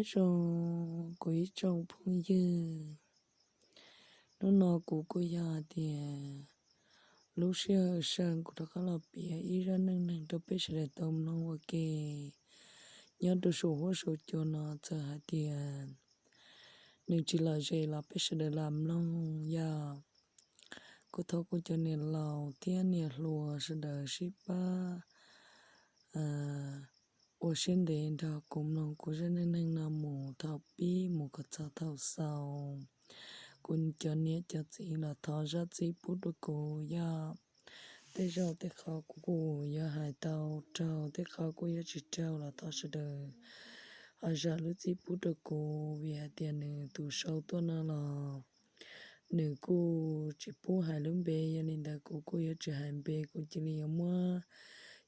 Nyob zoo kuv ib tsoom phooj ywg, hnub no kuv kuj yog hais tias lub sij hawm sawv kuv rov qab los piav ib zaj neej neeg rau peb sawv daws tau mloog ua ke. Nyob rau saum huab saum cua no txawm hais tias nws tsis lom zem los peb sawv daws lam mloog yog. Kuv thov kuv cov niam laus thiab niam hluas sawv daws sib pab ua siab ntev nrog kuv mloog kuv zaj neej neeg no mus thaum pib mus kom txog thaum xaus. Kuv cov niam cov txiv los thov zam txim pub rau kuv yog. Tej zaug tej qho kuv kuj yuav hais tau raug, tej qho kuj yuav tsis raug los thov sawv daws ho zam lub txim pub rau kuv, vim hais tias nws tus sau tuaj no los nws kuj tsis pub hais lub npe, yog li ntawd kuv kuj yuav tsis hais npe, kuv cia li yuav muab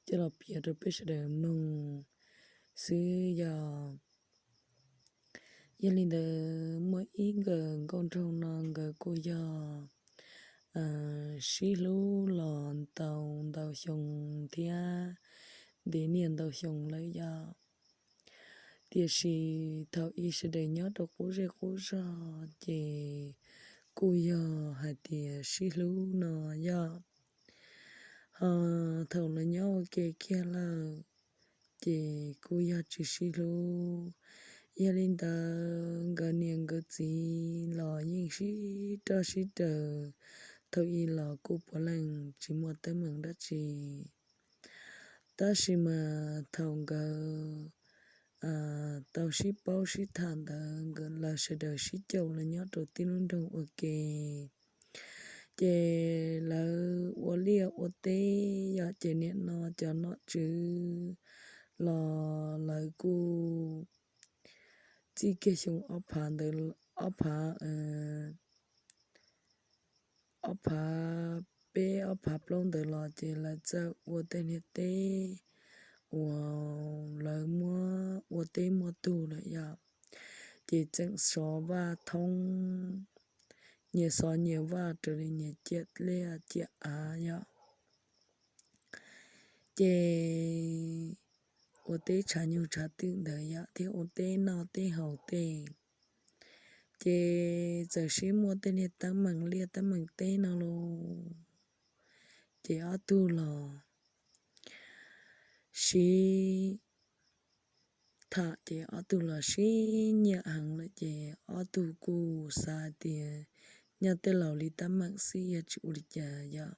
coj los piav rau peb sawv daws mloog xwb yog. Yog li ntawd muaj ib nkawm nkauj nraug no nkawd kuj yog sib hlub los tau ntau xyoo thiab ntev niaj ntau xyoo lawm yog. Tiam sis thaum ub sawv daws nyob rau qub zej qub zog ces kuj yog hais tias sib hlub no yog. Ho thaum lawv nyob ua ke kiag lawm ces kuj yog tsis sib hlub. Yog li ntawd nkawd niam nkawd txiv los yeej sib roj sib raws, thaum ub los kuj puav leej tsis muaj teeb meem dab tsi. Tab sis mas thaum nkawd tau sib paub sib tham ntawd nkawd lawv sawv daws sib caum los nyob rau tib lub nroog ua ke. Ces lawv ua liaj ua teb yog ces nim no cov nom tswv los lawv kuj txij kiag xyoo ob phav ntawd, ob phav ob phav peb ob phav plaub ntawd los ces lawv txawm ua tej niag teb uas lawv muab ua teb muaj tug lawm yom. Ces tseem xov vaj thoob, nyias xov nyias vaj raws li nyias ciam liaj ciam av yom. Ces ua teb tshav nyuj tshav twm ntawd yom thiab ua teb noj teb haus tej. Ces txawm sib muaj tej niag teeb meem liaj teeb meem teb no lauj. Ces ob tug los sib tham ces ob tug los sib nyiam heev lawm ces ob tug kuj xav hais tias nyob tej laus li teeb meem xwb yog tsis ua li cas yom.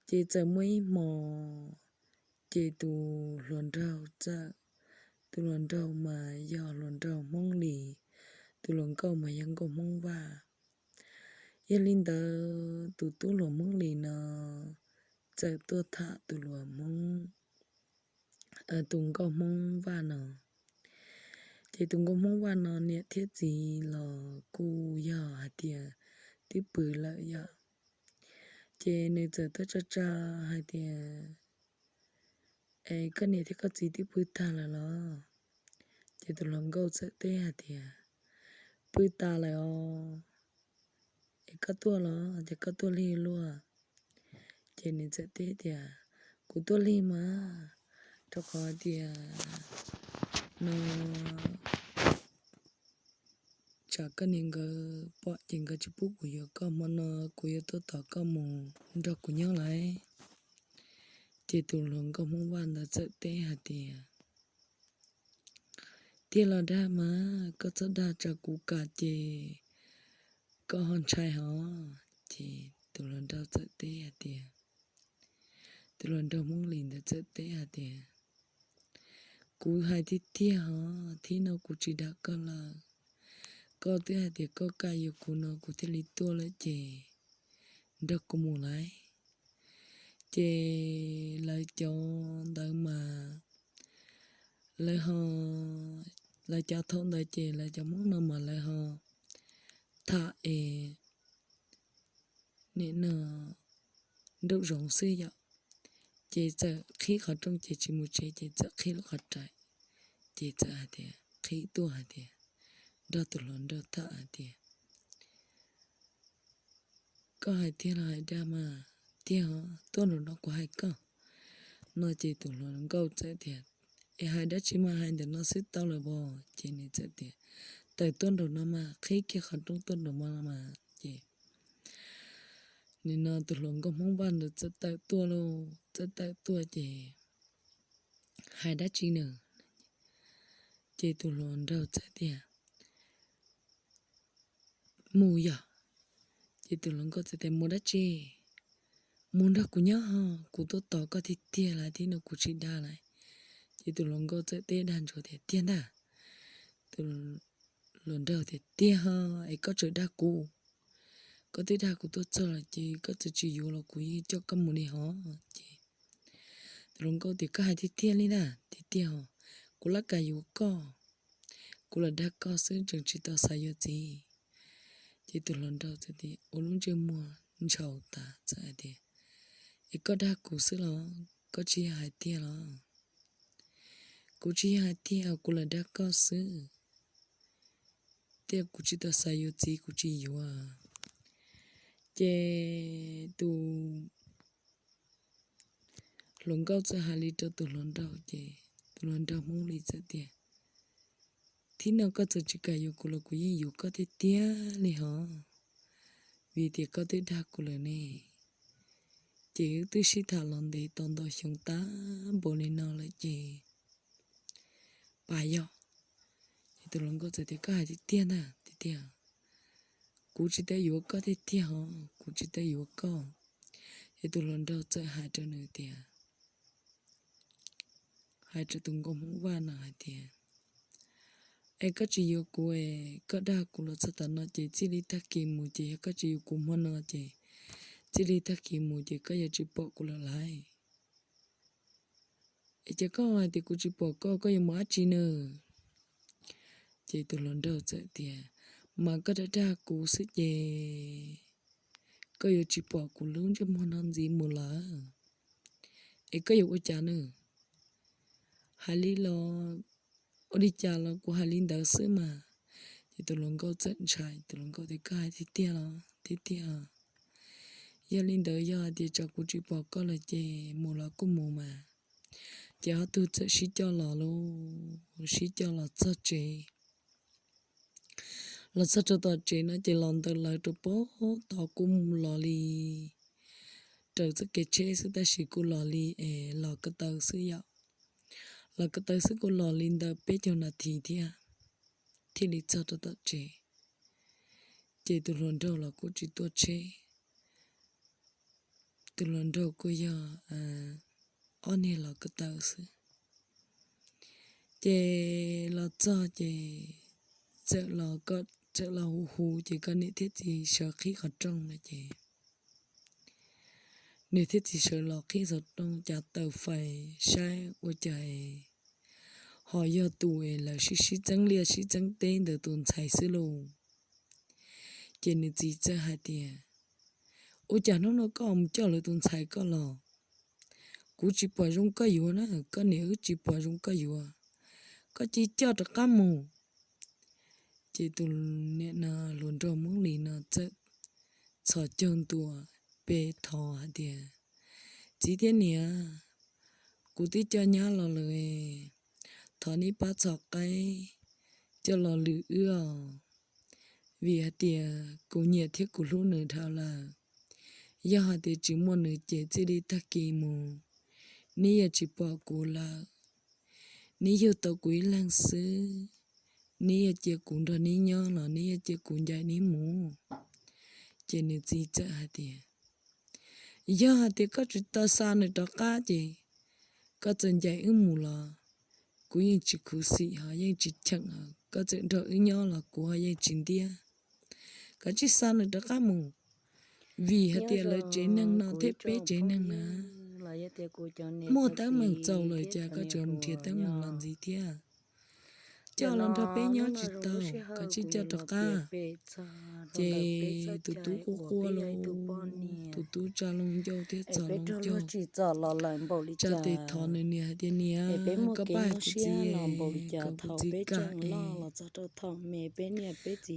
Ces txawm muaj ib hmo ces tus hluas nraug txawm, tus hluas nraug mas yog hluas nraug Hmoob Lis, tus hluas nkauj mas yog nkauj Hmoob Vaj. Yog li ntawd tus tub hluas Hmoob Lis no txawm tuaj tham tus hluas Hmoob, tus nkauj Hmoob Vaj no. Ces tus nkauj Hmoob Vaj no niam thiab txiv los kuj yog hais tias twb pw lawm yom. Ces nws txawm tuaj tsa tsa hais tias, Es koj niam thiab koj txiv twb pw tag lawm los? Ces tus hluas nkauj txawm teb hais tias, Pw tas lawm os. Es koj tuaj los? Ces koj tuaj lig luaj? Ces nws txawm teb tias, Kuv tuaj lig mas, rau qhov tias no tsam koj niam nkawd pom ces nkawd tsis pub kuv yuav koj, hmo no kuv yuav tuaj tos koj mus nrog kuv nyob lawm. Ces tus hluas nkauj Hmoob Vaj ntawd txawm teb hais tias, Tiag los dag mas, koj txhob dag tsam kuv kam ces koj ho ntshai hos. Ces tus hluas nraug txawm teb hais tias, tus hluas nraug Hmoob Lis ntawd txawm teb hais tias, Kuv hais tiag tiag hos, thib no kuv tsis dag koj lawm. Koj twb hais tias koj kam yuav kuv no kuv thiaj li tuaj lawm ces nrog kuv mus lawm. Ces lawv cov ntawd mas lawv ho, lawv cov thaum ntawd ces lawv cov Hmoob no mas lawv ho tham es nim no nraum zoov xwb yom. Ces txawm qhib qhov rooj ces tsis mus tsev ces txawm qhib lub qhov rais, ces txawm hais tias qhib tuaj hais tias, nrog tus hluas nraug tham hais tias, Koj hais tiag los hais dag mas? Tiag os, tuaj nraum no kuv hais koj. No ces tus hluas nkauj txawm tias, Es hais dab tsi mas hais ntawm no xwb tau lawm os. Ces nws txawm tias, Tawm tuaj nraum no mas, qhib kiag qhov rooj tuaj nraum no mas. Ces nim no tus hluas nkauj Hmoob Vaj ntawd txawm tawm tuaj lauj, txawm tawm tuaj ces hais dab tsi nws. Ces tus hluas nraug txawm tias, Mus yog. Ces tus hluas nkauj txawm tias, Mus dab tsi? Mus nrog kuv nyob ho, kuv tuaj tos koj tiag tiag lawm thiab no, kuv tsis dag lawm. Ces tus hluas nkauj txawm teb dag ntsuav tias, Tiag ntag. Tus hluas nraug tias, Tiag ho, es koj tseem dag kuv. Koj twb dag kuv tuaj txog lawm ces koj txawm tsis yuav los kuv yeej coj koj mus li hov. Ces tus hluas nkauj tias, Koj hais tiag tiag li ntag? Tiag tiag ho, kuv laj kam yuav koj. Kuv lam dag koj xwb, tseem tsis tau xav yuav txiv. Ces tus hluas nraug txawm tias ua lub ntsej muag ntshaus tas txawm hais tias, Es koj dag kuv xwb los? Koj tsis yog hais tiag los? Kuv tsis yog hais tiag, kuv lam dag koj xwb. Tias kuv tsis tau xav yuav txiv kuv tsis yuav. Ces tus hluas nkauj txawm hais li rau tus hluas nraug ces tus hluas nraug Hmoob Lis txawm tias, Thib no koj txawm tsis kam yuav kuv los kuv yeej yuav koj tiag tiag li hov, vim tias koj twb dag kuv lawm ne. Ces wb twb sib tham los ntev tau ntau xyoo tag npaum li no lawm ces pas yog. Ces tus hluas nkauj txawm tias, Koj hais tiag tiag ntag? Tiag tiag. Kuv tsis tau yuav koj tiag tiag hov, kuv tsis tau yuav koj. Ces tus hluas nraug txawm hais rau nws tias, hais rau tus nkauj Hmoob Vaj no hais tias, Es koj tsis yuav kuv es koj dag kuv los txog tav no ces txij li tag kis mus ces yog koj tsis yuav kuv hmo no ces txij li tag kis mus ces koj yuav tsis pom kuv lawm lauj. Es ces koj hais tias kuv tsis pom koj, koj yuav mus dab tsi nws? Ces tus hluas nraug txawm tias, Mas koj dag dag kuv xwb ces koj yuav tsis pom kuv lub ntsej muag no ntxiv mus lawm. Es koj yuav ua cas nws? Hais li los ua li cas los kuv hais li ntawd xwb mas. Ces tus hluas nkauj txawm ntshai, tus hluas nkauj tias, Koj hais tiag tiag los? Tiag tiag. Yog li ntawd yog hais tias tsam kuv tsis pom koj lawm ces mus los kuj mus mas. Ces ob tug txawm sib coj los lauj, sib coj los txog tsev. Los txog rau tom tsev no ces los ntawm lawv rau pem tod kuj los li, raws txoj kev tsheb xwb tab sis kuj los li es los ko taw xwb yom. Los ko taw xwb kuj los li ntawm peb caug nas this thiab thiaj li txog rau tom tsev. Ces tus hluas nraug los kuj tsis tuaj tsheb, tus hluas nraug kuj yog ob niag los ko taw xwb. Ces los txog ces txawm los, txawm los hu hu ces koj niam thiab txiv sawv qhib qhov rooj no ces nws thiab txiv sawv los qhib qhov rooj cav taws fais saib ua cas ho yog tus es lawv sib sib txeeb liaj sib txeeb teb ntawd tus ntxhais xwb lauj. Ces nws txiv txawm hais tias, Ua cas hnub no koj mus coj lawv tus ntxhais koj los? Kuv tsis pom zoo koj yuav na, koj niam wb tsis pom zoo koj yuav, koj cia li coj rov qab mus. Ces tus niam no hluas nraug Hmoob Lis no txawm txhos caug ntua pe thov hais tias, Txiv thiab niam, kuv twb coj nyab los lawm, thov neb pab txhos qaib coj los lwm wb os, vim hais tias kuv nyiam thiab kuv hlub nws dhau lawm. Yog hais tias tsis muaj nws ces txij li tag kis mus neb yuav tsis pom kuv lawm. Neb yug tau kuv ib leeg xwb, neb yuav cia kuv nrog neb nyob los neb yuav cia kuv ncaim neb mus? Ces nws txiv txawm hais tias, Yog hais tias koj tsis tau xa nws rov qab ces koj txawm ncaim wb mus los kuv yeej tsis khuv xim ho yeej tsis cheem, koj txawm nrog wb nyob los kuv ho yeej tsis ntiab. Koj tsis xa nws rov qab mus, vim hais tias lawv tsev neeg no thiab peb tsev neeg na muaj teeb meem txaus lawm cas koj tseem nrhiav teeb meem los ntxiv thiab? coj los nrog peb nyob tsis tau, kav tsij coj rov qab. Ces tus tub quaj quaj los, tus tub tsa loo ncauj thiab txo loo ncauj, tsa tes thov nws niam hais tias, Niam, koj pab hais kuv txiv, kom kuv txiv kam es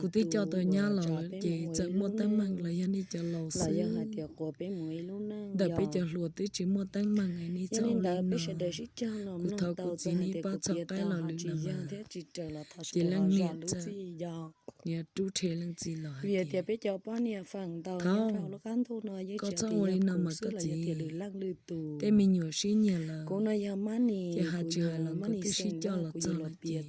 kuv twb coj tau nyab los lawm ces txawm muaj teeb meem los yog nej cov laus xwb, ntawm peb cov hluas twb tsis muaj teeb meem es nej txhob ua li no. Kuv thov kuv txiv nej pab txhob qaib lo lwm los mas. Ces leej niam txawm, niam rub rhe leej txiv los hais tias, Thov, koj txhob ua li no mas koj txiv, tej me nyuam sib nyiam lawm ces hais tsis hais los koj twb sib coj los txog lawm ces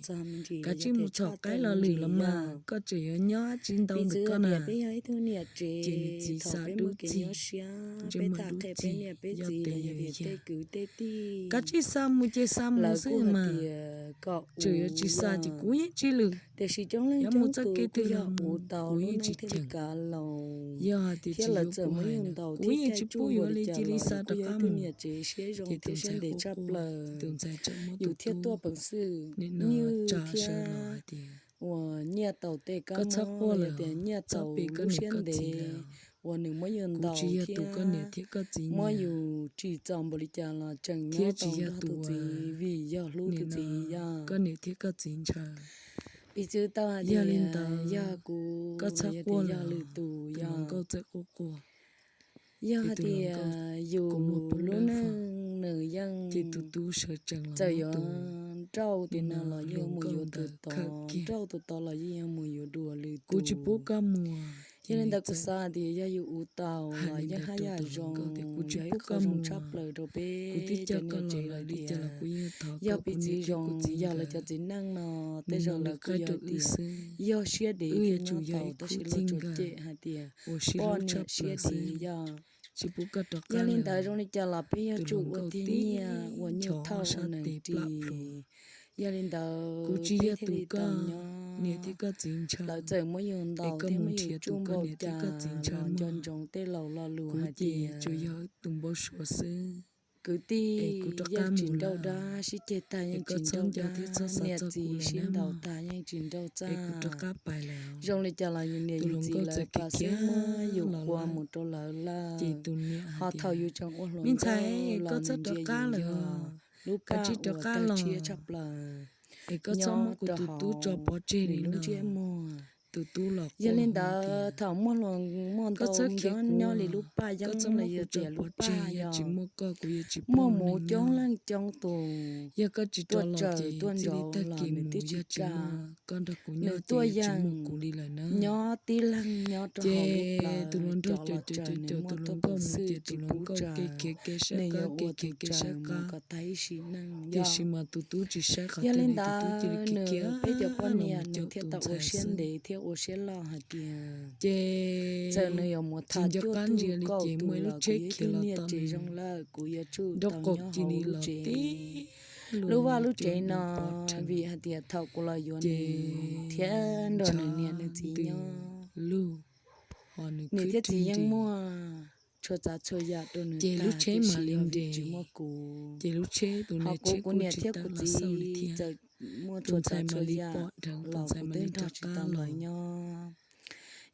kav tsij mus txhob qaib lo lwm los mas, koj tseem yuav nyob tsis ntau ntawm koj na. Ces nws txiv xav dub txig, ntsej muag dub txig, yog tes yog yag. Kav tsij xa mus ces xa mus xwb mas, tseem yuav tsis xa ces kuv yeej tsis lwm, yuav mus txoj kev twg los mus kuv yeej tsis cheem. Yog hais tias tsis yuav kuv hais ntawd kuv yeej tsis pub yuav li, cia li xa rov qab mus. Ces tus ntxhais quaj quaj, tus ntxhais tseem muab tus tub nim no tsa sawv los hais tias, Koj txhob quaj lawm, txhob pe koj niam koj txiv lawm. Kuv tsis yog tus koj niam thiab koj txiv nyiam, thiab tsis yog tus uas nim no koj niam thiab koj txiv ntshaw. Yog li ntawd, koj txhob quaj lawm. Tus hluas nkauj txawm quaj quaj, ces tus hluas nkauj kua muag poob dawb vog, ces tus tub sawv tsees los muab tus hluas nkauj ntawd khawm kiag. Kuv tsis pub koj mus. Yog li ntawd kuv xav tias yog yus ua tau hais li ntawd rau tus hluas nkauj tias, Kuv tsis pub koj mus, kuv twb coj koj los lawm li cas los kuv yeej thov koj, kuv niam thiab kuv txiv nkawd, nim no lwm qaib rau wb xwb, wb yuav tsum yog ib khub txij nkawm uas sib hlub tshaj plaws xwb, tsis pub koj rov qab lawm. Tus hluas nkauj tib chov sab tes plab plhuav. Kuv tsis yog tus koj niam thiab koj txiv ntshaw, es koj mus nrhiav tus koj niam thiab koj txiv ntshaw mas, kuv ces tsuas yog tus npau suav xwb. Es kuv rov qab mus lawm, es koj txhob nco thiab txhob xav txog kuv lawm nawb mog, es kuv rov qab pais lawm. Tus hluas nkauj txawm khiav khiav los lawm, ces tus niam hais tias, Me ntxhais, koj txhob rov qab lawm, kav tsij rov qab los, es koj txhob muab kuv tus tub tso pov tseg li no. Tus tub los quaj hais tias, Koj txhob khiav kuv, koj txhob muab kuv tso pov tseg, yog tsis muaj koj kuv yuav tsis pub nws nyob. Yog koj tsis rov los ces txij li tag kis mus yog tsis muaj koj nrog kuv nyob ces yuav tsis muaj kuv li lawm na. Ces tus hluas nraug caum caum caum tus hluas nkauj mus ces tus hluas nkauj kev khiav kev saib qab, kev khiav kev saib qab. Tiam sis mas tus tub tsis saib qhov twg li, tus tub cia li khiav khiav los mus caum tus ntxhais xwb. Ces tsis nco qab ntsia li ces muaj ib lub tsheb khiav los tau nraub qaum cia li los tib lub vaj lub tsev no, pov rhees, ces ntshav ntws lug, ho nws khwb rwg nres. Ces lub tsheb mam li nres, ces lub tsheb tus niam tsheb kuj tsis tawm los xauj li thiab. Tus ntxhais mam li pom dheev, tus ntxhais mam li rov qab los.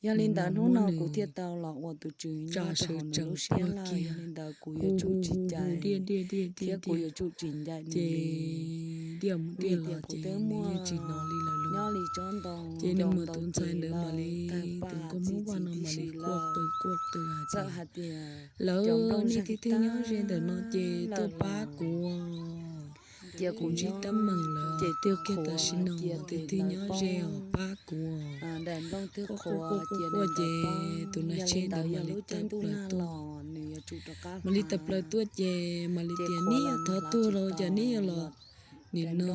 Yog li ntawd hnub no kuv thiaj tau los ua tus tswv tsa sawv tsees lub siab lawm, yog li ntawd kuv yuav tsum tsis cais thiab kuv yuav tsum tsis ncaim nws li. Ces diaj mus diaj los ces nws yeej tsis hnov li lawm lauj. Ces nws mam tus ntxhais ntawd mam li, tus nkauj Hmoob Vaj no mam li quaj qw quaj qw hais tias, Lawv, nej thiaj nyob ze ntawm no ces tuaj pab kuv, kuv ntsib teeb meem lawm, tuag kiag tam sim no mas thiaj nyob ze os, pab kuv. Quaj quaj quaj quaj ces tus niam tsheb ntawd mam li tawm plaws tuaj, mam li tawm plaws tuaj ces mam li tias, Neb yog thov tuag los cas neb yuav los nim no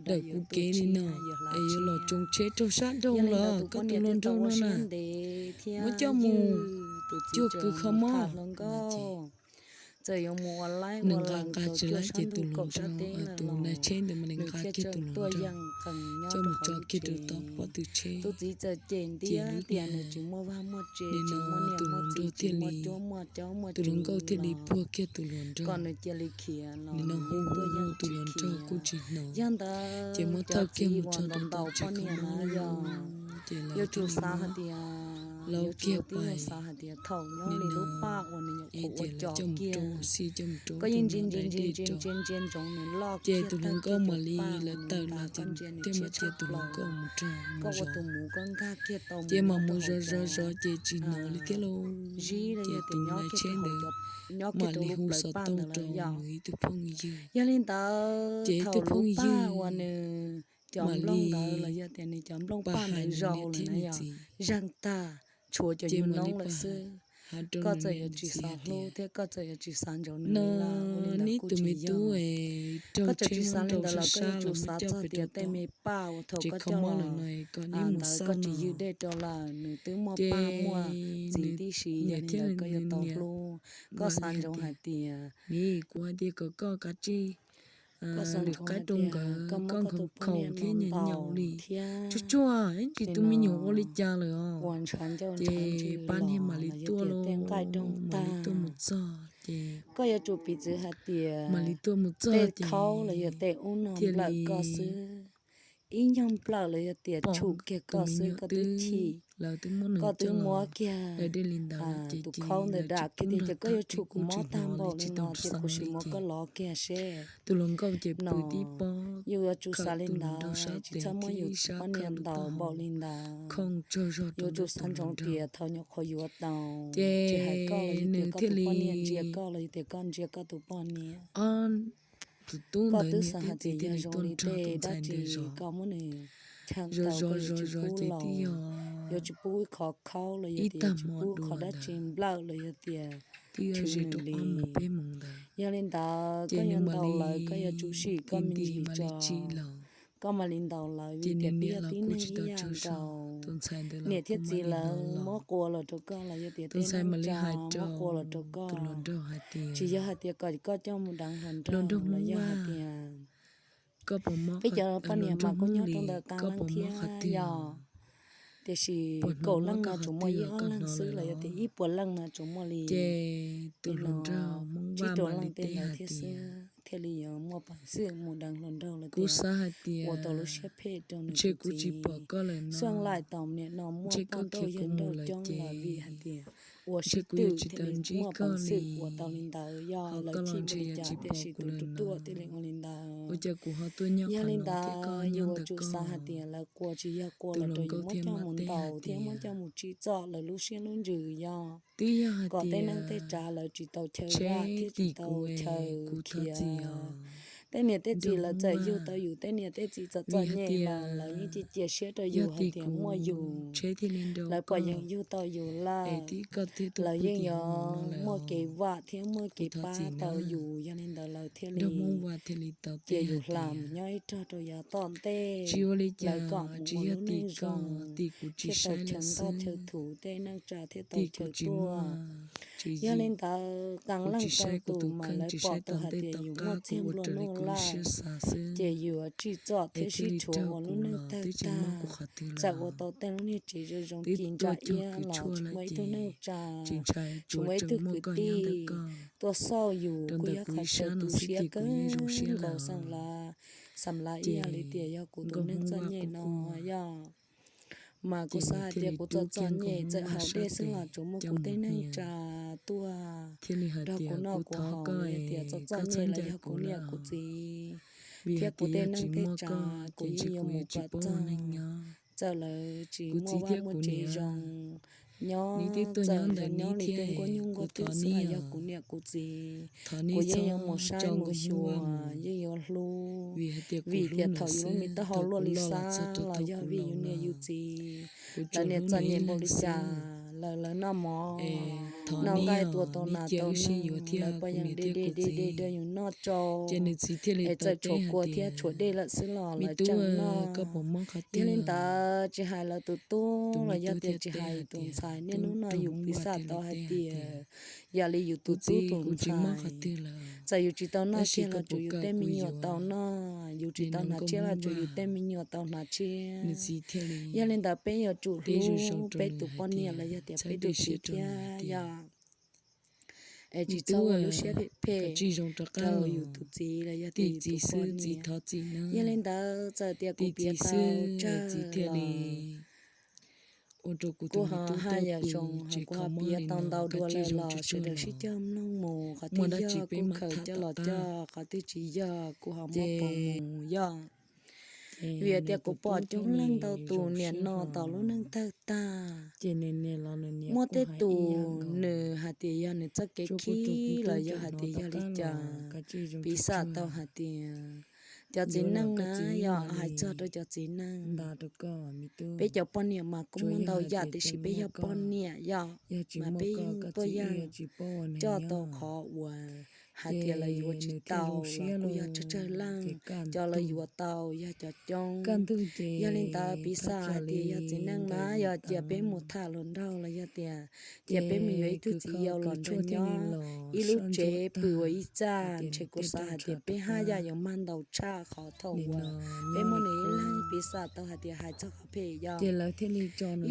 dawm kuv kev li no, es yuav los tsoos tsheb raug sab nroog los? Koj tus hluas nraug no na, muab coj mus cuag kws kho mob. Txawm yuav mus ua laib nws ua nqa lawm nqa tau tsis cuaj laib sab ces tus ntuj hluas nrog tus nais tsheb ntawd mam li nqa kiag tus hluas nrog coj mus tso kiag rau tom pob tw tsheb. Tus txiv txawm cem ntiab tias nws tsis muaj vaj muaj tsev, nim no tus hluas nraug thiaj li, tus hluas nkauj thiaj li puag kiag tus hluas nraug. Nim no hu hu hu tus hluas nraug kuj tsis hnov. Ces muab thawj kiag mus tso rau tom tsev kho mob lawm, ces lawv thiaj li muab laub kiag pais. Nim no es ces lawv coj mus rau ua si, coj mus rau tus hluas nraug dej rau. Ces tus hluas nkauj mam li, lawv tawm los ces thiaj mam cia tus hluas nkauj mus rau mus zov. Ces mam mus zov zov zov ces tsis hnov li thiab lauj. Ces tus nais tsheb ntawd mam li hu xov tooj rau nws ib tug phooj ywg. Ces ib tug phooj ywg mam li pab hais nws niam thiab nws txiv. Ces mam li pab hais rau nws niam nws txiv tias, no neb tus me tub es raug tsheb muab nrau sab sab los muab coj pem rau tom tsev kho mob lawm no, kom neb mus xauj no. Ces nws niam thiab nws niam mam li hais tias, Miv, kuv hais tias kom koj kav tsij lwm qaib rau nkawd, koj nkawd khaus thiab nyaum li. Tsuag tsuag ib ntsis tus me nyuam ua li cas lawm os. Ces pab niag mam li tuaj lauj, mam li tuaj mus txog ces, mam li tuaj mus txog ces thiaj li ib nyuag nplawm los yog tias tshum kiag koj xwb koj twb chim. Lawv twb muab nws coj los dej li ntawd ces tus khaub ntawd dam kiag tias, Koj yuav tshum kuv mob tag npaum li no ces kuv sim muab koj lov kiag seb. Tus hluas nkauj ces pw tib pob, yus yuav tsum xav li ntawd, tsis txhob muab yus tus poj niam ntaus npaum li ntawd. Yuav tsum xav ntsoov tias thaum nyuam qhuav yuav tau, ces nws thiaj li ntsia koj los yog tias koj ntsia koj tus poj niam, tus tub ntawd niam thiab txiv thiaj li tuaj nrog tus ntxhais ntawd zov, zov zov zov zov ces twb yog, yuav tsis pub ib qho khaub los yog tias tsis pub qhov dab tsi nplawm los yog tias twb yog ze rau ob moos peb moos ntawd. Yog li ntawd ces nws mam li, koj yuav tsum sim koj me ntsis mam li tso, tsim los. Koj mam li ntaus lawv, ces nws niam los kuj tsis tau tsaug zog, tus ntxhais ntawd los niam thiab txiv lawv muab quas los rau koj los yog tias tus ntxhais mam li hais rau tus hluas nraug hais tias, tsis yog hais tias kom koj coj mus deev hluas nraug, hluas nraug Hmoob los yog hais tias koj puas mob, peb cov poj niam mas kuj nyob rau ntawm qee leej thiab yog, tiam sis kaum leej no tsuas muaj ib ob leeg xwb los yog tias ib puas leej no tsuas muaj li, ces tus hluas nraug Hmoob Vaj mam li teb hais tias, thiaj li yuav muaj peev xwm mus deev hluas nraug lawm. Kuv xav hais tias ua tau lub siab phem rau nws, ntshe kuv tsis pom koj lawm no, ntshe koj khiav kuv mus lawm ces ntshe kuv yuav tsis tau ntsib koj li. Ho koj los ntshe yuav tsis pom kuv lawm no, ua cas kuv ho tuaj nyob qhov no thiab koj nyob ntawm koj. Tus hluas nkauj thiaj maj teb hais tias, twb yog hais tias tsheb tim kuv es kuv thov txim os. Tej niam tej txiv lawv txawm yug tau yus, tej niam tej txiv txom txom nyem los lawv yeej cia cia siab rau yus hais tias muaj yus, lawv puas yeej yug tau yus lawm, lawv yeej yuav muaj kev vam thiab muaj kev pab tau yus. Yog li ntawd lawv thiaj li cia yus hla mus nyob ib rog rau yav tom ntej, lawv kom mus ua lub neej zoo thiaj tau chaw nkauj chaw thuv, tej neej tsa thiaj tau chaw tuaj. Yog li ntawd qee leej qee tus mas lawv pom tau hais tias yus muaj txiag nplua nuj lawm, ces yus tsim txom thiab sib tshuav ua lub neej tawg tag. Txawm ua tau tej lub niag tsev zoo zoo ci ntsa iab los tsis muaj ib tug neej tsa, tsis muaj ib tug kwv tij tuaj xauj yus, kuj yog qhov chaw tu siab kawg nkaus. Xam lav ib yam li tias yog kuv tus neeg txom nyem no yog, mas kuv xav hais tias kuv txom txom nyem txawm haus dej xwb los tsuas muaj kuv tej neej tsa tuaj nrog kuv noj kuv haus, yog tias txom txom nyem los yog kuv niam kuv txiv thiab kuv tej neej tej tsa, kuv yeej yuav mus kom txog. Txawm lawv tsis muaj vaj muaj tsev zoo nyob, txawm zoo nyob li tej nkuaj nyuj nkuaj twm xwb los yog kuv niam kuv txiv, kuv yeej yuav mus saib mus xyuas, yeej yuav hlub, vim tias thaum yus lub me taub hau luaj li xab los yog vim yus niam yus txiv lawv niam txom nyem npaum li cas, lawv, lawv noj mov, noj nqaij tua tau nas tau noog, lawv poj yawg de de de de rau yus noj tsau, es txawm tshuav kua thiab tshuav dej lawm xwb los lawv tseem noj. Yog li ntawd tsis hais lawv tus tub los yog tias tsis hais tus ntxhais, niaj hnub no yus piv xam tau hais tias yog li yus tus tub tus ntxhais, txawm yus tsis tau noj tshiab los tsuas yus tej me nyuam tau noj, yus tsis tau hnav tshiab los tsuas yus tej me nyuam tau hnav tshiab. Yog li ntawd peb yuav tsum hlub peb tus poj niam los yog tias peb tus txiv thiab yog es tsis txhob ua lub siab phem phem rau yus tus txiv los yog tias yus tus poj niam. Yog li ntawd txawm tias kuv piav tau tsawg los kuj ho haj yam zoo, kuv ho piav tau ntau dua lawm los sawv daws sib cog mloog mus, qhov twg yog kuj khaws coj los coj, qhov twg tsis yog kuj ho muab pov mus yog. Vim tias kuv pom coob leej ntau tus niam no tau lub neej tawg tag, muaj tej tus nws hais tias yog nws txoj kev khib los yog hais tias yog li cas, piv xam tau hais tias cov txiv neej na, yog hais txog rau cov txiv neej, peb cov poj niam mas kuj muaj ntau yam tiam sis peb yog poj niam yog, mas peb yeej tuaj yeej coj tau qhov uas hais tias lawv yuav tsis tau los kuj yog tsawg tsawg leej, cov lawv yuav tau yog cov coob. Yog li ntawd piv xam hais tias yog txiv neej na, yog cia peb mus tham hluas nraug los yog tias cia peb mus yuav ib tug txiv yau los nrog nyob ib lub tsev pw ua ib txaj, ntshe kuv xav hais tias peb haj yam yuav mag ntau tshaj qhov thaum uas peb muaj nws ib leeg. Piv xam tau hais tias hais txog qhov phem yog ib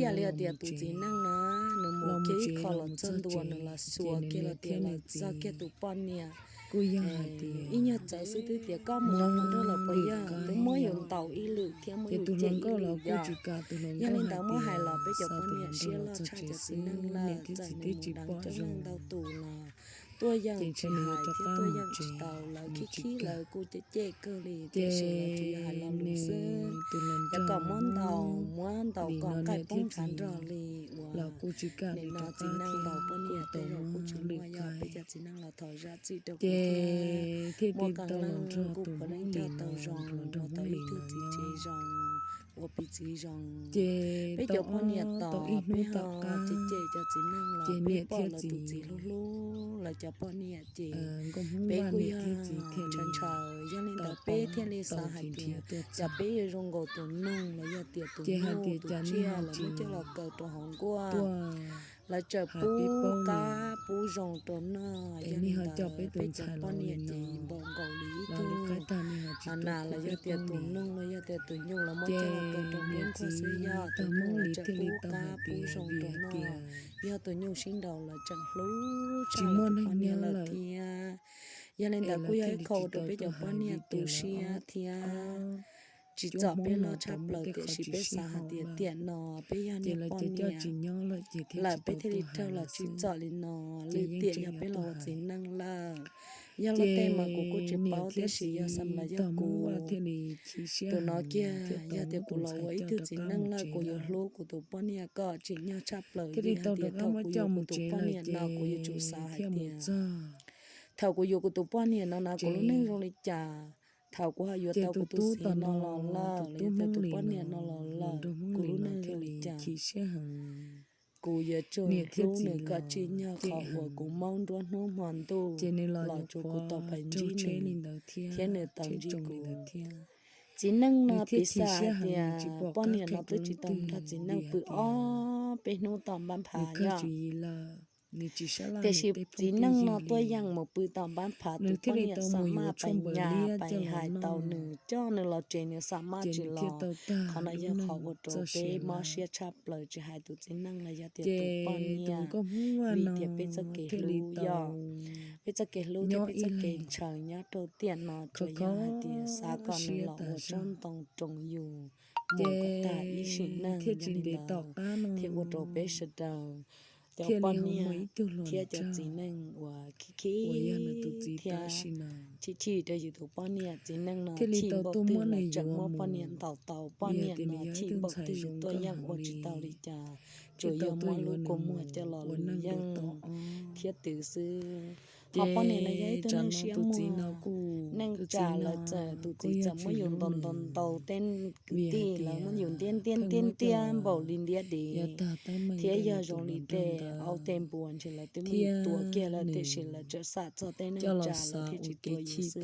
yam li tias tus txiv neej na, nws mus kiag ib qho los txog ntua nws los xuas kiag los tias los txog kiag tus poj niam, ib nyuag txawv xwb twb tias koj mus nrog los puas yog, twb muab yus ntaus ib lwm thiab muab yus cem ib lwm yog. Yog li ntawd muab hais los peb cov poj niam siab loj tshaj cov txiv neej lawm, txawm nws mus deev coob leej ntau tus los tuaj yeej tsis hais thiab tuaj yeej tsis tau, lawv khib khib lawv kuj cem cem kawg li tiam sis lawv tsuas yog hais lo lus xwb. Cov kom muab ntaus muab ntaus kom nqaij poob ntshav nrog li uas nim no txiv neej ntaus poj niam tej zaum kuj tsis muaj, yog peb cov txiv neej los thov zam txim rau kuv thiab. Muaj qee leej kuj puav leej coj tau zoo, ua tau ib tug txiv tsev zoo, ua piv txiv zoo. Peb cov poj niam tos peb ho cem cem cov txiv neej los peb pom lawv tus txiv hlub hlub lawv cov poj niam ces peb kuj yog ntshaw ntshaw. Yog li ntawd peb thiaj li xav hais tias cas peb yuav zoo nkaus tus noog los yog tias tus nyuj tus tsiaj los muab coj los kaw rau hauv nkuaj, lawv tseem pub qab pub zoo rau noj. Yog li ntawd peb cov poj niam ces npaum nkaus li ib tug nas los yog tias tus noog los yog tias tus nyuj los muab coj los kaw rau hauv nkuaj xwb, yog tus nyuj lawv tseem pub qab pub zoo rau noj, yog tus nyuj sib nraus lawv tseem hlub tshaj lawv tus poj niam lawm thiab. Yog li ntawd kuj yog ib qho rau peb cov poj niam tu siab thiab. Tsis txom peb loj tshaj plaws tiam sis peb xav hais tias tiam no peb yog niag poj niam lawm peb thiaj li raug los tsis txom li no, li tiam yog peb los ua txiv neej lawm. Yog luag tej mas kuv kuj tsis paub tiam sis yog xam los yog kuv tus no kiag, yog tias kuv los ua ib tug txiv neej lawm kuv yuav hlub kuv tus poj niam kom tsim nyog tshaj plaws li hais tias thaum kuv yuav kuv tus poj niam no kuv yuav tsum xav hais tias thaum kuv yuav kuv tus poj niam no na kuv lub neej zoo li cas, thaum kuv ho yuav tau kuv tus txiv no los lawm los yog tias tus poj niam no los lawm kuv lub neej zoo li cas. Kuv yuav tsum hlub nws kom tsim nyog qhov uas kuv maub nruab hnub hmo ntuj los tsuas kuv tau pais ntsib nws thiab nws tau ntsib kuv. Txiv neej no piv xam hais tias poj niam no twb tsis tau nrog txiv neej pw ob peb hnub tom npab phav yog. Tiam sis txiv neej no tuaj yeem mus pw tom npab phav, tus poj niam xam maj pais nyas pais hais tau nws, coj nws los tsev nws xam maj tsis los. Qhov no yog qhov ua rau peb mob siab tshaj plaws, tsis hais tus txiv neej los yog tias tus poj niam, vim tias peb txoj kev hlub yog, peb txoj kev hlub thiab peb txoj kev ntshaw nyob rau tiam no tsuas yog hais tias xav kom nws los ua tsob ntoo roos yus mus kom tag ib sim neej. Yog li ntawd thiaj ua rau peb sawv daws cov poj niam thiab cov txiv neej uas khib khib thiab chim chim rau yus tus poj niam, txiv neej no chim npaum twg los tseem muab poj niam ntaus tau, poj niam no chim npaum twg tuaj yeej ua tsis tau li cas. tsuas yog muab lub kua muag coj los lwm yeej thiab twv xwb. Ho poj niam no yog ib tug neeg siab muag, neej tsa lawv txawm, tus txiv txawm muab yus ntaus ntaus ntaus, tej kwv tij lawv muab yus ntiab ntiab ntiab ntiab npaum li ntiab div, thiab yog zoo li tej aub tej npua ntshe lawv twb muab yus tua kiag lawm, tiam sis lawv tseem xam txog tej neej tsa lawv thiaj tsis tua yus xwb.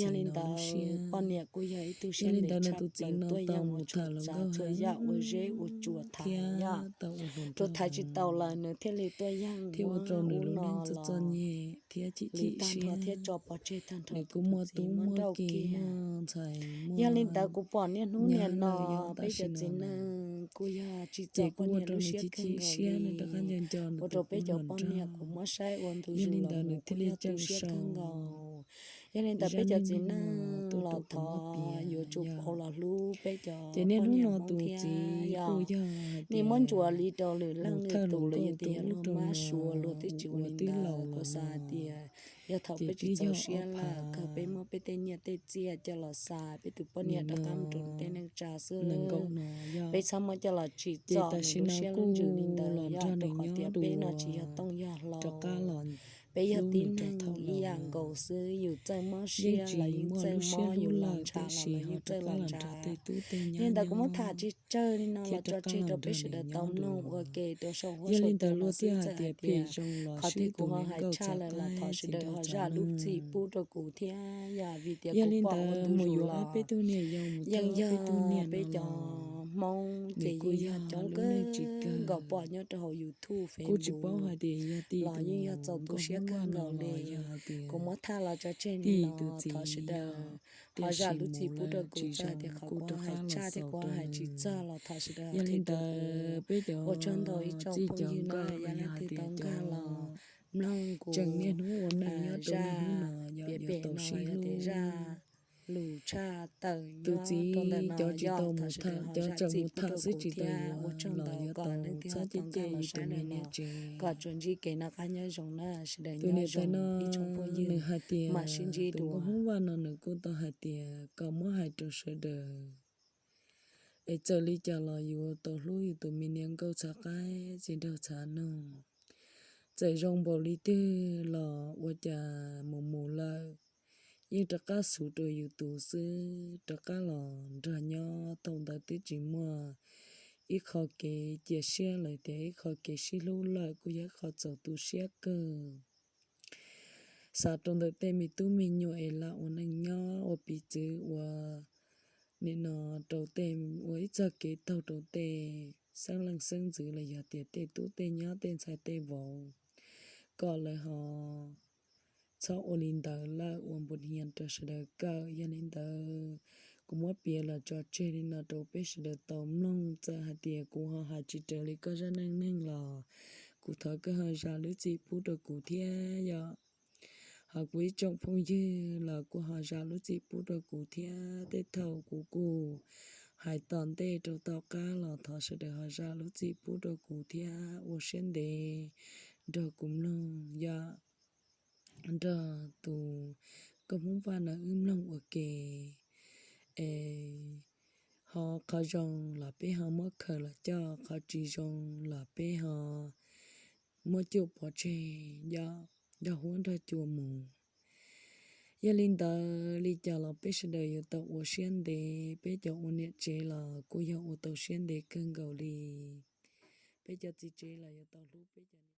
Yog li ntawd poj niam kuj yog ib tug siab ntev tshaj plaws, tuaj yeem ua txhua tsav txhua yam ua zeb ua tsua thaiv yom, rau thaiv tsis tau lawm nws thiaj li tuaj yeem ua ub no los li tag nrho thiab tso pov tseg tag nrho tus txiv muab nrauj kiag. Yog li ntawd kuv pom niaj hnub niaj no peb cov txiv neej kuj yog tsis txom poj niam lub siab kawg nkaus li, ua rau peb cov poj niam kuj muab saib ua ntu zus los nws kuj yog tu siab kawg nkaus. Yog li ntawd peb cov txiv neej los thov yuav tsum pauv los hlub peb cov poj niam Hmoob thiab yom. Nej muab ntsuas li rau lwm leej lwm tus los yog tias yog luag mab suav luag twb tsis ua li ntawd, kuv xav hais tias yog thaum peb tsis txaus siab lawm kawg peb muab peb tej nyiaj tej txiaj coj los xa peb tus poj niam rov qab mus rau tej neej tsa xwb. Peb txhob muab coj los tsim txom nws lub siab lub ntsws li ntawd yom, rau qhov tias peb no tsis yog tooj yog hlau, peb yog tib neeg ib yam nkaus xwb, yus txawj mob siab los yeej txawj mob, yus los ntshav los los yeej txawj los ntshav. Li ntawd kuv muab tham tseg tsawg li no los tso tseg rau peb sawv daws tau mloog ua ke rau saum huab saum cua no xwb. Txawm hais tias qhov twg kuv ho hais tshaj lawm los thov sawv daws ho zam lub txim pub rau kuv thiab yom, vim tias kuv pom ua ntu zus los yeej yog peb cov Hmoob ces yeej yog coob kawg nkaus pom nyob rau hauv YouTube, Facebook los yeej yog txaus tu siab kawg nkaus li. Kuv muab tham los tso tseg li no, thov sawv daws ho zam lub txim pub rau kuv, txawm hais tias qhov kuv hais tshaj thiab kuv hais tsis txog los thov sawv daws ho qhia rau kuv, ua tsaug ntau ib tsoom phooj ywg no, yog leej twg tau nkag los mloog kuv zaj piav pem no los yog tias zaj lus tshaj tawm nyob rau ntawm no yog thov sawv daws ho zam txim pub rau kuv thiab ua tsaug ntau, kom leej twg ho tau nkag los saib no los kom tsuas ntsib kev noj qab nyob zoo na, sawv daws nyob zoo ib tsoom phooj ywg, mam sib ntsib dua. Tus nkauj Hmoob Vaj no nws kuj tau hais tias kom muab hais rau sawv daws, es txawm li cas los yuav tau hlub yus tus me niam nkauj txhav qaib txiv nraug txhav noog. Txawm zoo npaum li twg los ua cas mus mus lawm, yeej rov qab xub rau yus tus xwb, rov qab los nrog nyob thaum ntawd twb tsis muaj ib qho kev cia siab lawm tias ib qho kev sib hlub lawm, kuj yog ib qho txaus tu siab kawg. Xav rau ntawm tej me tub me nyuam es lam ua neej nyob ua piv txwv ua nim no rau tej, ua ib txoj kev taug rau tej xeeb leej xeeb ntxwv los yog tias tej tub tej nyab tej ntxhais tej vauv, kom lawv ho txhob ua li ntawd lawm ua npus hias rau sawv daws kawm. Yog li ntawd kuv muab piav los tso tseg li no rau peb sawv daws tau mloog, txawm hais tias kuv ho hais tsis raws li koj zaj neej neeg los kuv thov koj ho zam lub txim pub rau kuv thiab yom. Ho kuv ib tsoom phooj ywg los kuj ho zam lub txim pub rau kuv thiab, tej thaum kuv kuj hais tom ntej rau tom qab los thov sawv daws ho zam lub txim pub rau kuv thiab, ua siab ntev nrog kuv mloog yom, nrog tus nkauj Hmoob Vaj no wb mloog ua ke. Es ho qhov zoo los peb ho muab khaws los coj, qhov tsis zoo los peb ho muab cuam pov tseg, nrog huab nrog cua mus. Yog li ntawd li cas los peb sawv daws yuav tau ua siab ntev, peb cov ua niam tsev los kuj yog ua tau siab ntev kawg nkaus li. Peb cov txiv tsev los yuav tau hlub peb cov